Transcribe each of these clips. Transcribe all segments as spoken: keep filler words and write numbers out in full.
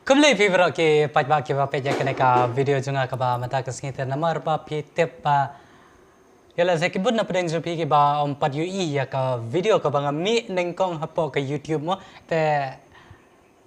Khublei phi baroh ki paidbah kiba peit ïa kane ka video jong nga kaba mynta ka sngi te, namar ba phi tip ba ïa la sa ki bun na pdeng jong phi kiba ym pat ïohi ïa ka video kaba nga mih nyngkong hapoh ka YouTube mo. Te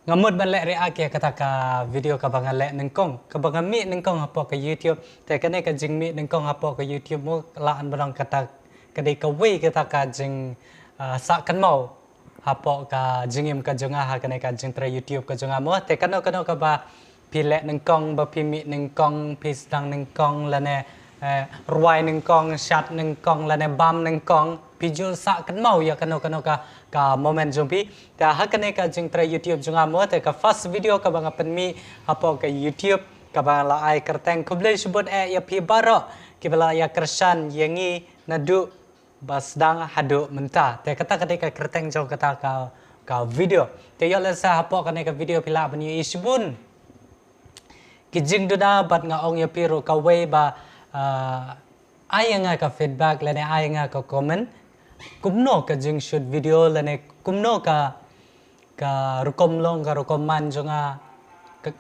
nga mut ban leh react ïa kata ka video kaba nga leh nyngkong, kaba nga mih nyngkong hapoh ka YouTube. Te kane ka jingmih nyngkong hapoh ka YouTube mo, lah ban ong kata ka dei kawei kata ka jing, ah, sah kynmaw hapoh ka jingim ka jong nga ha kane ka jingtrei YouTube ka jong nga mo. Te kano kano kaba phi leh nyngkong, ba phi mih nyngkong, phi sdang nyngkong, lane, eh, rwai nyngkong, shad nyngkong, lane bam nyngkong, phi ju sah kynmaw ïa kano kano ka, ka moment jong phi. Te ha kane ka jingtrei YouTube jong nga mo, te ka first video kaba nga pynmih hapoh ka YouTube, kaba la ai kyrteng Khublei Shibun eh ïa phi baroh kiba la ïa kyrshan ïa ngi naduh ba sdang haduh mynta. Te kata ka dei ka kyrteng jong kata ka, ka video. Te ïoh lehse hapoh kane ka video phi lah ban ïohi shibun ki jingduna bad nga ong ïa phi ruh kawei ba, ah, ai ïa nga ka feedback lane ai ïa nga ka comment kumno ka jingshoot video lane kumno ka ka rukom long ka rukom man jong nga ka,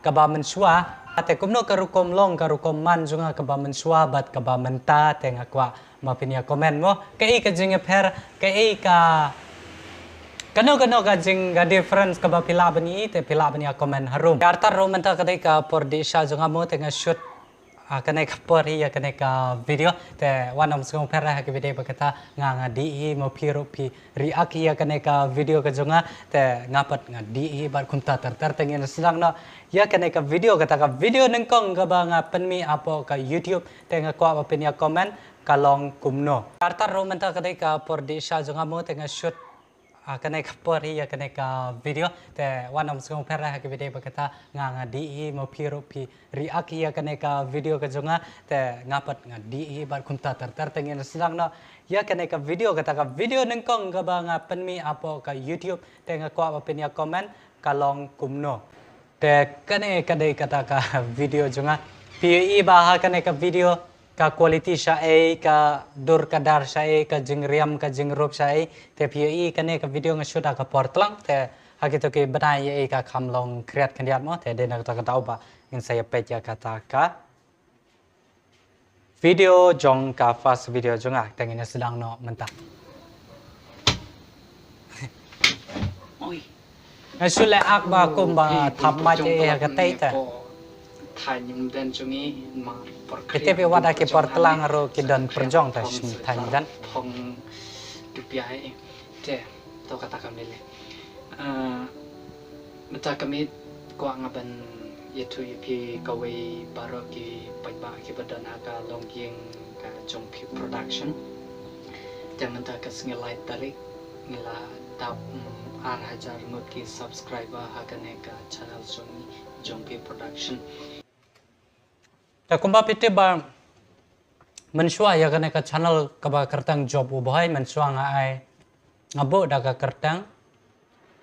kaba mynshuwa. Te kumno ka rukom long ka rukom man jong nga kaba mynshuwa bad kaba mynta, te nga kwah ma phin ïa comment mo. Kaei ka jingïapher, kaei ka, kano kano ka jing, ka difference kaba phi lah ban ïohi, te phi lah ban ïa comment harum. Artat ruh mynta ka dei ka por dih sha jong nga mo, te nga shoot ha kane ka por hi ïa kane ka video. Te wat nym sngewpher ha ka video ba kata nga, nga dih hi, ma phi ruh phi react hi ïa kane ka video ka jong nga. Te nga pat nga dih hi bad kumta ter ter, te ngin sdang noh ïa kane ka video, kata ka video nyngkong kaba nga pynmih hapoh ka YouTube. Te nga kwah ba phin ïa comment ka long kumno. Artat ruh mynta ka dei ka por dih sha jong nga mo, te nga shoot ha kane ka por hi ïa kane ka video. Te wat nym sngewpher ha ka video ba kata nga, nga dih hi, ma phi ruh phi react hi ïa kane ka video ka jong nga. Te nga pat nga dih hi bad kumta ter ter, te ngin sdang noh ïa kane ka video, kata ka video nyngkong kaba nga pynmih hapoh ka YouTube. Te nga kwah ba phin ïa comment ka long kumno. Te kane ka dei kata ka video jong nga. Phi ïohi ba ha kane ka video ka quality shaei, ka dur ka dar shaei, ka jingriam ka jingrup shaei. Te phi ïohi kane ka video nga shoot ha ka por tlang, te ha kito ki bnai ïa i ka kham long khriat khyndiat mo. Te dei na kata ka daw ba ngin sa ïa peit ïa kata ka video jong ka first video jong nga, te ngin ïa sdang noh mynta. Oi. Nga shu leh ak ba kumba thap mach eh ha ka tei te. Te tip wat ha ki por tlang ruh ki don pyrjong te shu thaiñ dan. Te to kata kam lele. Ah, mynta ka miet kwah nga ban ïathuh ïa phi kawei baroh ki paidbah kiba don ha ka longïing ka Jong Phi Production. Te mynta ka sngi lai tarik ngi la dap, mm, ar hajar ngut ki subscriber ha kane ka channel jong ngi, Jong Phi Production. Te kumba phi tip ba mynshuwa ïa kane ka channel kaba kyrteng Job U Bhoi, mynshuwa nga ai, nga buh da ka kyrteng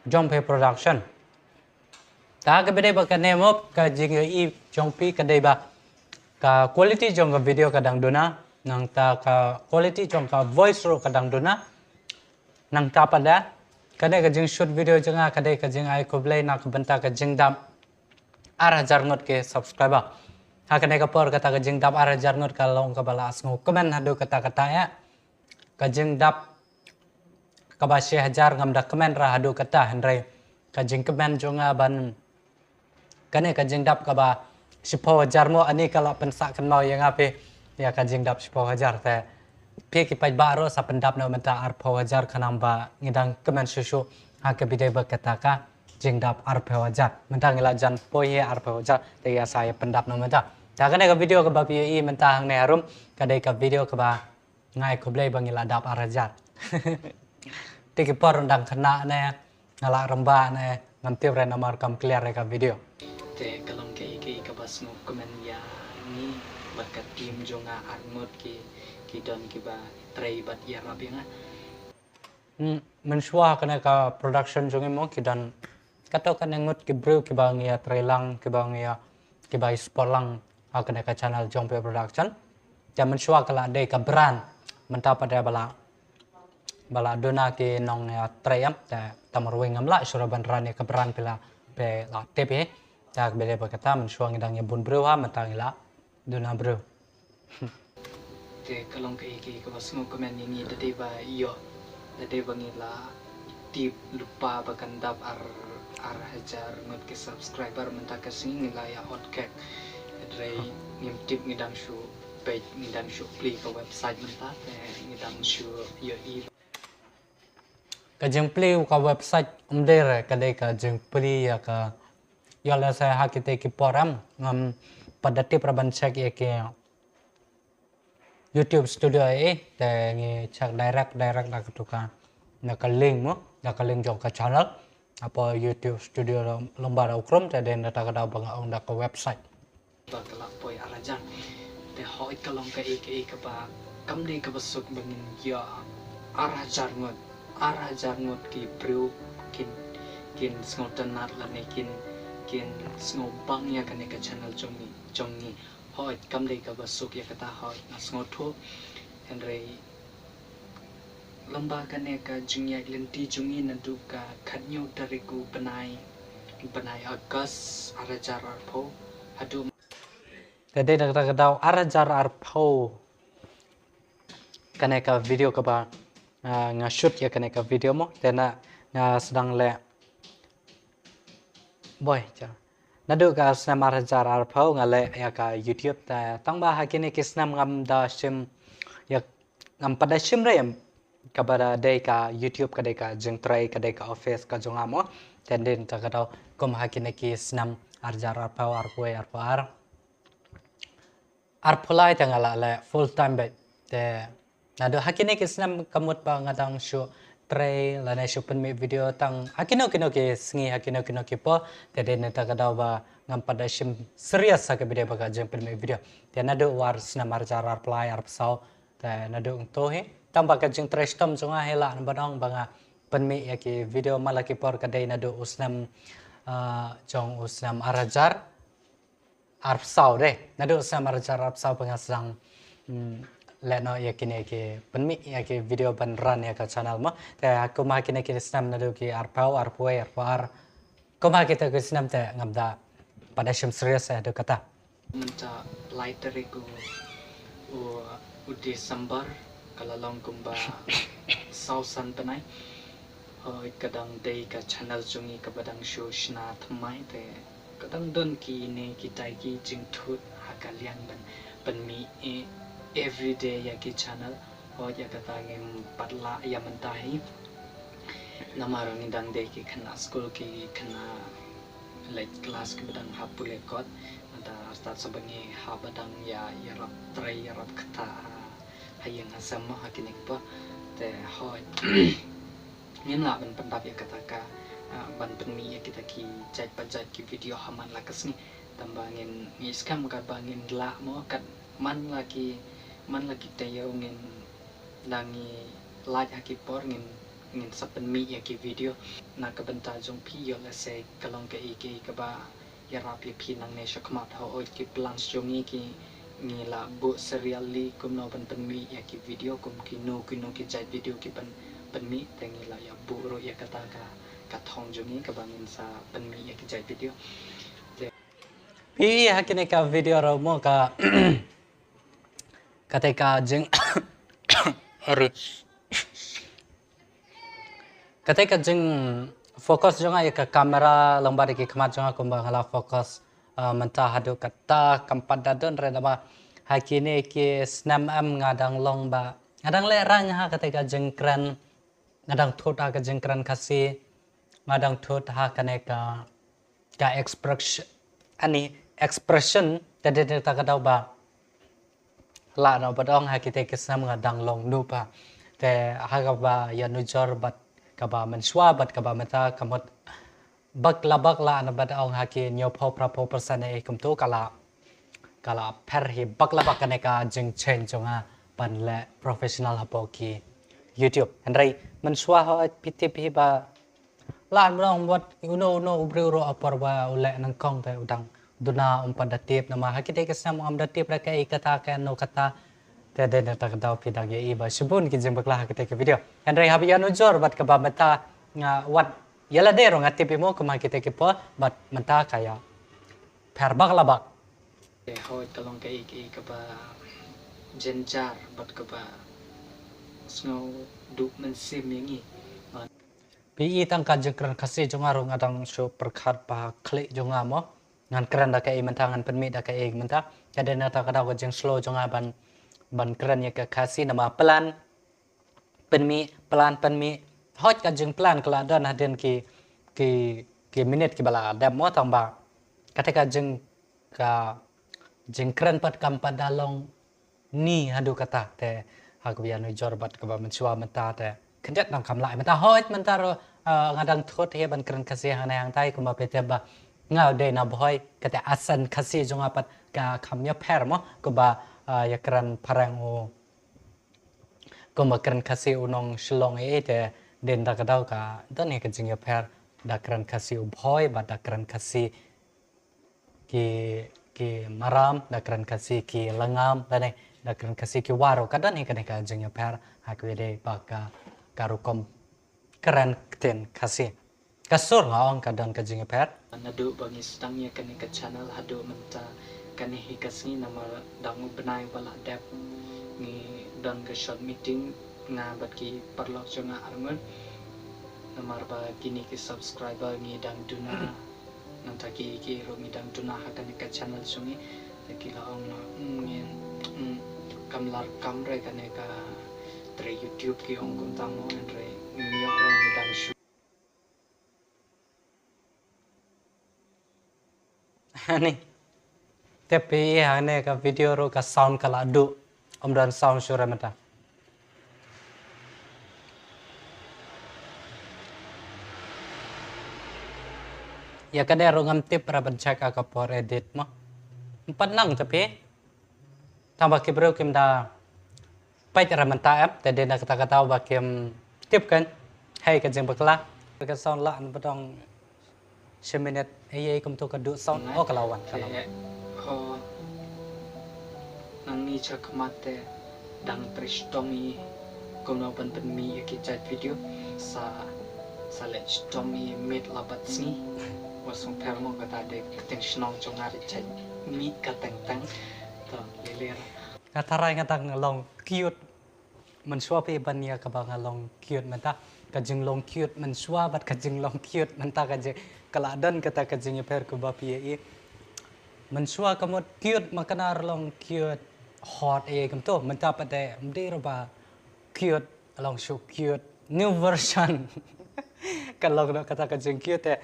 Jong Phi Production. Te ha kaba dei ba kane mo, ka jingïohi jong phi ka dei ba ka quality jong ka video ka dang duna, nangta ka quality jong ka voice ruh ka dang duna. Nangta pat de kane ka jingshoot video jong nga ka dei ka jingai khublei na ka bynta ka jingdap ar hajar ngut ki subscriber. Ha kane ka por kata ka jingdap ar hajar ngut ka long kaba la sngewkmen haduh katta katta ïa. Ka jingdap kaba shi hajar ngam da kmen ra haduh katta, hynrei ka jingkmen jong nga ban, kane ka jingdap kaba shiphew hajar mo, ani ka la pynsah kynmaw ïa nga phi ïa ka jingdap shiphew hajar. Te phi ki paidbah ruh sa pyndap noh mynta arphew hajar, khnang ba ngi dang kmen shuh shuh ha kaba dei ba kata ka jingdap arphew hajar. Mynta ngi la jan poi hi arphew hajar, te ïa sa ïa pyndap noh mynta. Te kane ka video kaba phi ïohi mynta hangne harum ka dei ka video kaba nga ai khublei ba ngi la dap ar hajar. Te ki por dang khynnah ne, nga la rangbah ne, ngam tip re namar kam clear re ka video. Te ka long kaei kaei kaba sngewkmen ïa ngi bad ka team jong nga ar ngut ki, ki don kiba trei bad ïarap ïa nga. Hmm, mynshuwa kane ka production jong ngi mo ki don kato kane ngut ki briew kiba ngi ïa trei lang, kiba ngi ïa, kiba ïa support lang ha kane ka channel Jong Phi Production. Te mynshuwa ka la dei ka brand, mynta pat de ba la, ba la duna ki nongïatrei em, te tang marwei ngam lah shuh ruh ban ran ïa ka brand, phi la phi la tip hi. Te ka ba dei ba kata mynshuwa ngi dang ïa bun briew ha mynta ngi la duna briew. Te ka long kaei kaei kaba sngewkmen ïa ngi da dei ba ïoh, da dei ba ngi la tip lypa ba kan dap ar, ar hajar ngut ki subscriber mynta ka sngi ngi la ïa ot kek. Hynrei ngim tip ngi dang shu peit, ngi dang shu plie ka website mynta te ngi dang shu ïohi. Ka jingplie ka website um dei re, ka dei ka jingplie ïa ka, ïoh lehse ha kite ki por em ngam pat da tip ra ban check ïa ki YouTube Studio A I, te ngi check direct, direct da katu ka, na ka link mo, na ka link jong ka channel. Hapoh YouTube Studio long ba da u Chrome, te dei na kata ka daw ba nga ong da ka website. Ba ka la poi ar hajar. Te hooid ka long kaei kaei kaba kam dei kaba suk ba ngin ïoh ar hajar ngut, ar hajar ngut ki briew kin, kin sngewtynnat lane kin, kin sngewbang ïa kane ka channel jong ngi, jong ngi. Hooid, kam dei kaba suk ïa kata, hooid nga sngewthuh. Hynrei lyngba kane ka jingïaid lynti jong ngi naduh ka khathynñiew tarik u bnai, bnai August ar hajar arphew haduh. Te dei na kata ka daw ar hajar arphew kane ka video kaba, ah, nga shoot ïa kane ka video mo, te na nga sdang leh boi cha. Naduh ka snem ar hajar arphew nga leh ïa ka YouTube, te tang ba ha kine ki snem ngam da shim ïa, ngam pat da shim re, kaba da dei ka YouTube ka dei ka jingtrei, ka dei ka office ka jong nga mo. Te dei na kata ka daw kum ha kine ki snem ar hajar arphew, arphew wei, arphew ar, arphew lai te nga la leh full time beit. Te naduh ha kine ki snem ka mut ba nga dang shu trei lane shu pynmih video tang ha kino kino ki sngi, ha kino kino ki por. Te dei na kata ka daw ba ngam pat da shim serious ha ka video ba ka jingpynmih video. Te naduh u ar snem ar hajar arphew lai, arphew saw, te naduh ngto hi tang ba ka jingtrei shitom jong nga hi lah na ba dang ba nga pynmih ïa ki video man la ki por ka dei naduh u snem, ah, jong u snem ar hajar arphew saw de. Naduh u snem ar hajar arphew saw ba nga sdang, mm, leh noh ïa kine ki pynmih ïa ki video ban run ïa ka channel mo. Te kum ha kine ki snem naduh ki arphew, arphew wei, arphew ar, kum ha kito ki snem te ngam da pat da shim serious ïa haduh kata. Mynta lai tarik u, u, u December, ka la long kumba saw san bnai. Hooid ka dang dei ka channel jong ngi kaba dang shu shna thymmai te ka dang don kine kitai ki jingthut ha ka liang ban pynmih everyday ïa ki channel. Hooid ïa kata ngim pat lah ïa mynta hi. Namar ngi dang dei ki khynnah skul, ki khynnah leit klas kiba dang hap pule kot. Mynta artat sa ba ngi hap ba dang ïa, ïarap trei, ïarap kata ha, ha ïing ha sem mo ha kine ki por. Te hooid ngin lah ban pyndap ïa kata ka, ah, ban pynmih ïa kita ki jait pa jait ki video ha man la ka sngi. Tang ba ngin, ngi skhem katba ngin lah mo, kat man la ki, man la ki taïew ngin, la ngi lait ha ki por ngin, ngin sa pynmih ïa ki video. Na ka bynta jong phi ïoh lehse ka long kaei kaei kaba ïarap ïa phi nangne shakhmat. Hooid ki plans jong ngi ki, ngi la buh serially kumno ban pynmih ïa ki video, kum kino kino ki jait video ki ban pynmih, te ngi la ïa buh ruh ïa kata ka, ka thong jong ngi kaba ngin sa pynmih ïa ki jait video. Te phi ha kine ka video ruh mo ka kata ka jing, sorry. Kata ka jing focus jong nga ïa ka camera lyngba da ki khmat jong nga kumba nga la focus, ah, mynta haduh kata kam pat da don re, namar ha kine ki snem em nga dang long ba nga dang lehraiñ ha kata ka jingkren, nga dang thut ha ka jingkren Khasi, nga dang thut ha kane ka ka expression, ani expression, te dei na kata ka daw ba lah noh ba dang ha kite ki snem nga dang long noob ha. Te ha kaba ïa nujor bad kaba mynshuwa bad kaba mynta ka mut bak la bak lah noh ba dang ha ki hynñiewphew phraphew percent eh kumto ka la, ka la pher hi bak la bak kane ka jingchange jong nga ban leh professional hapoh ki YouTube. Hynrei mynshuwa hooid phi tip hi ba lah ban ong wat uno uno u briew ruh ha por ba u leh nyngkong te u dang duna um pat da tip, namar ha kite ki snem um da tip re kaei kata kano kata. Te dei na kata ka daw phi dang ïohi ba shibun ki jingbakla ha kite ki video. Hynrei haba ïa nujor bad kaba mynta nga wat Ïa lade ruh nga tip ïa mo kumba kita ki por bad mynta ka ïa pher bak la bak. Te hoi ka long kaei kaei kaba jynjar bad kaba sngew duh mynsiem ïa ngi. Phi i tang ka jingkren Khasi jong nga ruh nga dang shu pyrkhat ba khlieh jong nga mo. Ngan kren da kaei mynta, ngan pynmih da kaei mynta. Ka dei na kata ka daw ka jingslow jong nga ban, ban kren ïa ka Khasi namar plan pynmih, plan pynmih. Hoi ka jingplan ka la don hadien ki, ki, ki minit kiba la dep mo tang ba. Kata ka jing, ka jingkren pat kam pat da long ni haduh kata te ha kaba ïanujor bad kaba mynshuwa mynta te khyndiat nang kam lah mynta hoi mynta ruh, ah, nga dang thut hi ban kren Khasi hangne hangtai kumba phi tip ba nga dei na Bhoi kata accent Khasi jong nga pat ka kham ïapher mo kumba, ah, ïakren phareng u kumba kren Khasi u nong Shillong ei te dei na kata ka daw ka don hi ka jingïapher da kren Khasi u Bhoi bad da kren Khasi ki, ki Maram, da kren Khasi ki Langam, lane da kren Khasi ki Waro, ka don hi kane ka jingïapher ha kiwei de ba ka, ka rukom kren ktien Khasi. Ka sur nga ong ka don ka jingïapher. Naduh ba ngi sdang ïa kane ka channel haduh mynta kane hi ka sngi namar dang u bnai ba la dep ngi don ka short meeting nga bad ki paralok jong nga arngut namar ba kine ki subscriber ngi dang duna. Nangta ki, ki ruh ngi dang duna ha kane ka channel jong ngi. Te ki la ong na, mm, ngi, mm, kam lah kam re kane ka trei YouTube ki ong kumta mo hynrei ngi ïoh re ngi dang shu. Ani. Te phi i hangne ka video ruh ka sound ka la duh. Ym don sound shuh re mynta. Ïa kane ruh ngam tip re ban check ha ka por edit mo. Ym pat nang te phi. Tang ba ki briew kim da peit re mynta em, te dei na kata ka daw ba kim tip kan. Hei ka jingbakla. Ka sound la an ba dang shi minit, ei ei kumto ka duh sound, oh ka la wan, ka la wan. Ho, nangne shakhmat te dang trei shitom i kumno ban pynmih ïa ki jait video, sa, sa leh shitom i miet la bad sngi. Wa sngewpher mo kata de ktien shnong jong nga de jait mih ka teng teng. To, lili ra. Nga tharai nga dang long cute. Mynshuwa phi ban ïa kaba nga long cute mynta. Ka jinglong cute mynshuwa bad ka jinglong cute mynta ka jing ka la don kata ka jingïapher kaba phi ïa i. Mynshuwa ka mut cute ma ka nar long cute hot ei kumto mynta pat de ym dei ruh ba cute long shu cute new version. Ka long noh kata ka jing cute te.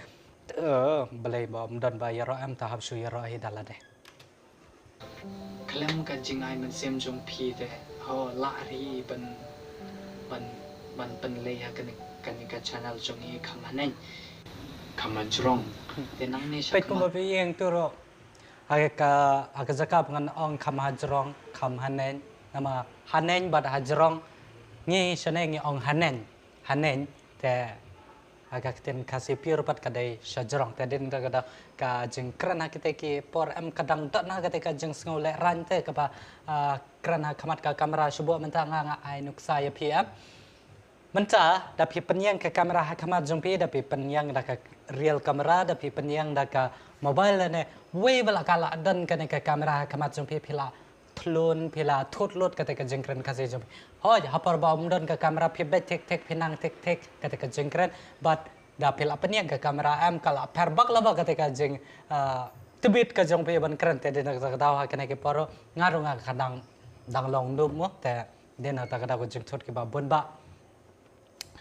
Eh, balei ba ym don ba ïaroh em ta hap shu ïaroh hi da lade. Khlem ka jingai mynsiem jong phi te ho lah ri ban ban ban pynlei ha kane kane ka channel jong i kham haneng kham hajrong. Te nangne sha peit kumba phi ïeng tu ruh ha ka ha ka jaka ba ngan ong kham hajrong kham haneng namar haneng bad hajrong ngi shane ngi ong haneng haneng te ha ka ktien Khasi pure pat ka dei shajrong te dei na kata ka jingkren ha kite ki por em ka dang dot na kata ka jingsngew lehraiñ te kaba, ah, kren ha khmat ka kamera shuh mynta nga nga ai nuksa ïa phi em. Mynta da phi pynïeng ka kamera ha khmat jong phi da phi pynïeng da ka real camera da phi pynïeng da ka mobile ne wei ba la ka la don kane ka kamera ha khmat jong phi phi la thlun phi la thut lut kata ka jingkren Khasi jong phi. Hoi, ha por ba ym don ka kamera phi beit thik thik phi nang thik thik kata ka jingkren. Bad da phi la pynïeng ka kamera em ka la pher bak la bak kata ka jing, ah, tbit ka jong phi ban kren te dei na kata ka daw ha kane ki por nga ruh nga ka dang dang long dup mo te dei na kata ka daw ka jingthut kiba bun ba.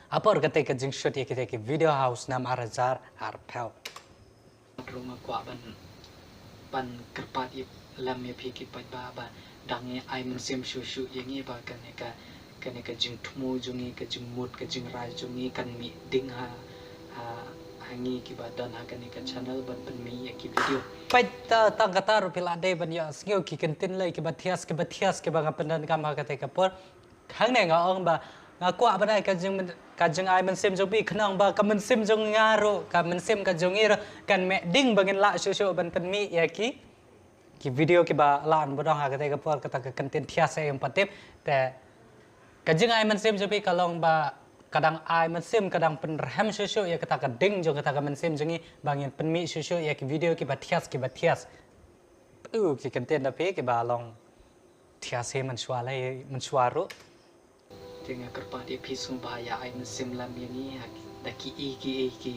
Ha por kata ka jingshoot ïa kita ki video ha u snem ar hajar arphew. Ruh nga kwah ban ban kyrpad ïa lem ïa phi ki paidbah ba dang ïa ai mynsiem shuh shuh ïa ngi ba kane ka kane ka jingthmu jong ngi ka jingmut ka jingrai jong ngi kan mih ding ha ha ha ngi kiba don ha kane ka channel ban pynmih ïa ki video. Peit ta tang kata ruh phi la dei ban ïa sngew ki kyntien lei kiba thias kiba thias kiba nga pyndonkam ha kata ka por. Hangne nga ong ba nga kwah ba dei ka jing ka jingai mynsiem jong phi khnang ba ka mynsiem jong nga ruh ka mynsiem ka jong ngi ruh kan mih ding ba ngin lah shuh shuh ban pynmih ïa ki ki video kiba lah ban don ha kata ka por kata ka kyntien thias ïa ym pat tip te ka jingai mynsiem jong phi ka long ba ka dang ai mynsiem, ka dang pynrhem shuh shuh ïa kata ka ding jong kata ka mynsiem jong ngi ba ngin pynmih shuh shuh ïa ki video kiba thias kiba thias. U ki kyntien da phi kiba long thias hi mynshuwa lei mynshuwa ruh. Te nga kyrpad ïa phi sngewbha ïa ai mynsiem lam ïa ngi ha ki, da ki i ki i ki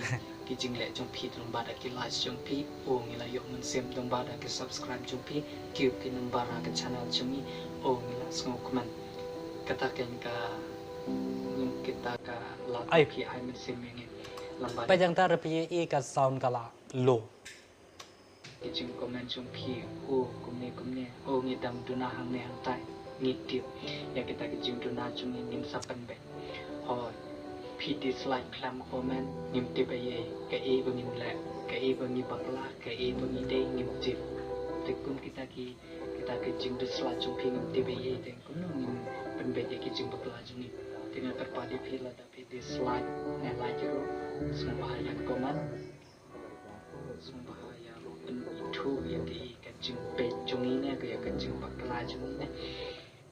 ki jingleh jong phi, te lyngba da ki likes jong phi, o ngi la ïoh mynsiem, te lyngba da ki subscribe jong phi, kiew ki number ha ka channel jong ngi, o ngi la sngewkmen. Kata kein ka, kita ka la ai phi ai mynsiem ïa ngi. Lyngba da pajang ta ra phi i ka sound ka la low. Ki jingcomment jong phi, o kumne kumne, o ngi dang duna hangne hangtai, ngi tip. Ïa kita ki jingduna jong ngi ngin sa pynbeit. Hooid, phi dislike khlem comment, ngim tip ei ei, kaei ba ngin leh, kaei ba ngi bakla, kaei ba ngi dei, ngim tip. Te kum kita ki, kita ki jingdislike jong phi ngim tip ei ei, te kumno ngin pynbeit ïa ki jingbakla jong ngi. Te nga kyrpad ïa phi lada phi dislike ne like ruh, sngewbha ïa comment. Sngewbha ïa ruh pynithuh ïa ka, ïa ka jingpeit jong ngi ne ka, ïa ka jingbakla jong ngi ne.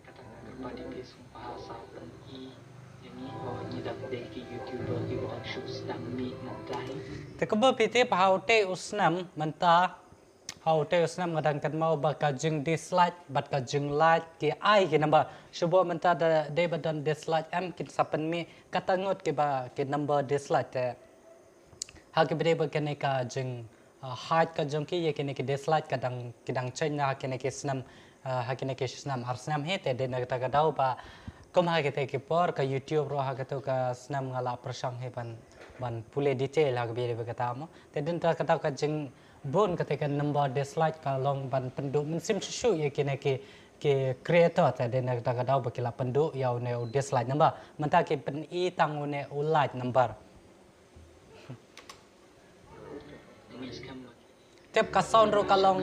Kata nga kyrpad ïa phi sngewbha sa pyni ïa ngi, oh, ngi dang dei ki YouTuber kiba dang shu sdang mih nangtai. Te kumba phi tip ha utei u snem mynta, ha utei u snem nga dang kynmaw ba ka jingdislike bad ka jinglike ki ai ki number. Shu bok mynta da dei ba don dislike em kin sa pynmih, kata ngut kiba ki number dislike te. Ha ki bynta ba kane ka jing, ah, hate ka jong ki ïa kine ki dislike ka dang, ki dang change na ha kine ki snem, ah, ha kine ki snem ar snem hi, te dei na kata ka daw ba kum ha kite ki por ka YouTube ruh ha kato ka snem nga la pyrshang hi ban, ban pule detail ha ka bynta ba kata mo. Te dei na kata ka daw ka jingbun kata ka number dislike ka long ban pynduh mynsiem shuh shuh ïa kine ki, ki creator, te dei na kata ka daw ba ki la pynduh ïa une u dislike number. Mynta ki pyni tang une u like number. Tip ka sound ruh ka long,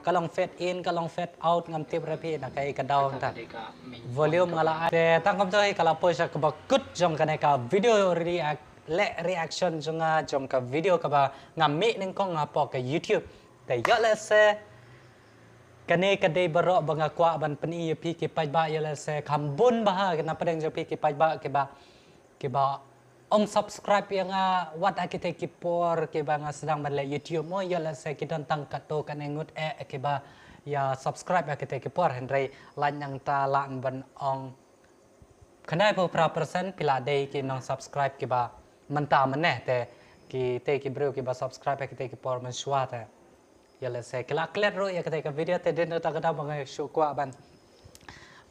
ka long fade in, ka long fade out, ngam tip re phi na kaei ka daw nangta. Volume nga la ai. Te tang kumto hi ka la poi sha kaba kut jong kane ka video react, leh reaction jong nga jong ka video kaba nga mih nyngkong hapoh ka YouTube. Te ïoh lehse kane ka dei baroh ba nga kwah ban pyni ïa phi ki paidbah, ïoh lehse kham bun bha na pdeng jong phi ki paidbah kiba, kiba ym subscribe ïa nga wat ha kite ki por kiba nga sdang ban leh YouTube mo, ïoh lehse ki don tang katto katne ngut eh kiba ïa subscribe ha kite ki por, hynrei lait nangta lah ban ong khyndaiphew phra percent phi la dei ki nong subscribe kiba mynta mynne te, kite ki briew kiba subscribe ha kite ki por mynshuwa te. Ïoh lehse ki la klet ruh ïa kata ka video, te dei na kata ka daw ba nga shu kwah ban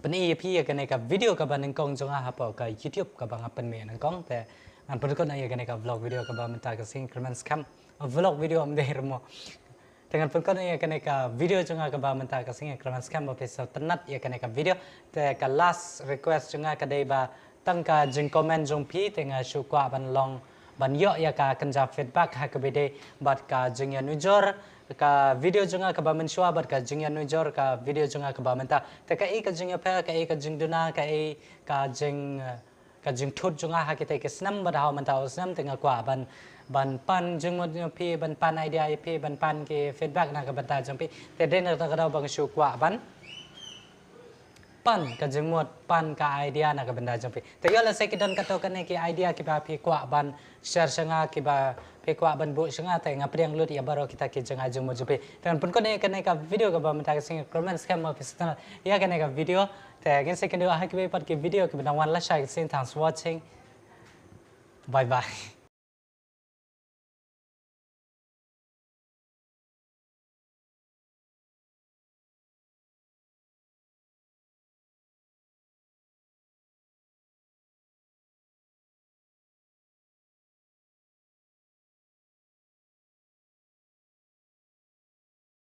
pyni ïa phi ïa kane ka video kaba nyngkong jong nga hapoh ka YouTube kaba nga pynmih nyngkong, te ngan pynkut noh ïa kane ka vlog video kaba mynta ka sngi, kyrmen skhem vlog video ym dei re mo. Te ngan pynkut noh ïa kane ka video jong nga kaba mynta ka sngi, kyrmen skhem ba phi sngewtynnat ïa kane ka video. Te ka last request jong nga ka dei ba tang ka jingcomment jong phi, te nga shu kwah ban long, ban ïoh ïa ka kynja feedback ha kaba ïadei bad ka jingïanujor ka video jong nga kaba mynshuwa bad ka jingïanujor ka video jong nga kaba mynta. Te kaei ka jingïapher, kaei ka jingduna, kaei ka jing, ka jingthut jong nga ha kite ki snem bad ha u mynta u snem, te nga kwah ban, ban pan jingmut jong phi, ban pan idea ïa phi, ban pan ki feedback na ka bynta jong phi. Te dei na kata ka daw ba nga shu kwah ban pan ka jingmut, pan ka idea na ka bynta jong phi. Te ïoh lehse ki don katto katne ki idea kiba phi kwah ban share sha nga, kiba phi kwah ban buh sha nga, te nga pdiang lut ïa baroh kita ki jingai jingmut jong phi. Te ngan pynkut noh ïa kane ka video kaba mynta ka sngi, kyrmen skhem ba phi sngewtynnat ïa kane ka video. Te ngin sa ïakynduh ha kiwei pat ki video kiba dang wan lashai ka sngi. Thanks for watching. Bye bye.